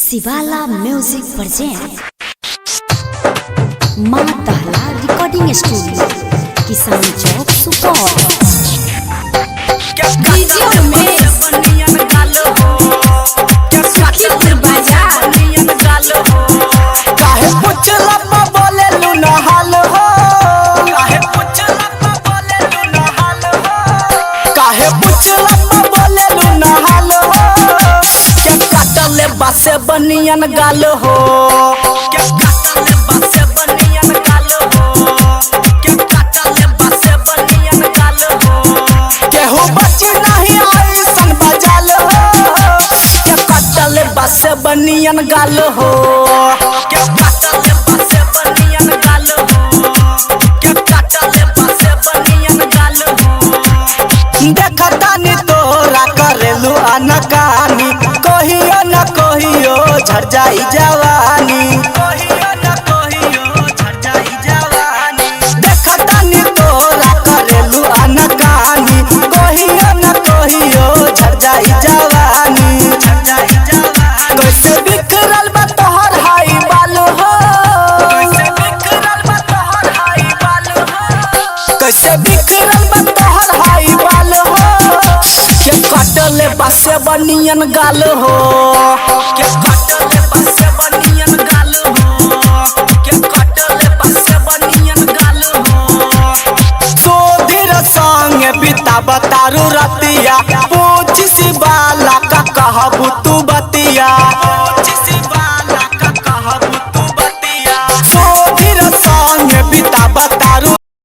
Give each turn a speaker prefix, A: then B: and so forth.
A: Shivala music present Maa Dahla recording studio, Kisan Chowk, Supaul. DJ Umesh, Sukhipur Bazar.
B: काहे पुछला पा बोले लू नहाल हो, काहे पुछला पा बोले लू नहाल हो, काहे पुछला पा बोले लू नहाल हो। के काटले बासे बनियन गाल हो, के काटले बासे बनियन गाल हो, के काटले बासे बनियन गाल हो। केहू बची नहीं ऐसन बजाल हो, के काटले बासे बनियन गाल हो, के काटले बासे बनियन गाल हो, के काटले बासे बनियन गाल हो। देखतानी तोरा करेलू अनकानी, कहियो न कहियो झड़ जाई जवानी, कहियो न कहियो झड़ जाई जवानी। देखतानी तोरा करेलू अनकानी, कहियो न कहियो झड़ जाई जवानी, झड़ जाई जवानी। कैसे बिखरल बा तोहर हाई बाल हो, कैसे बिखरल बा तोहर हाई बाल हो, कैसे बिखरल बा तोहर हाई बाल हो। के कटले बासे बनियन गाल हो, के कटले बासे बनियन गाल हो, के कटले बासे बनियन गाल हो। सोधीर संगे बिता बतारू रतिया,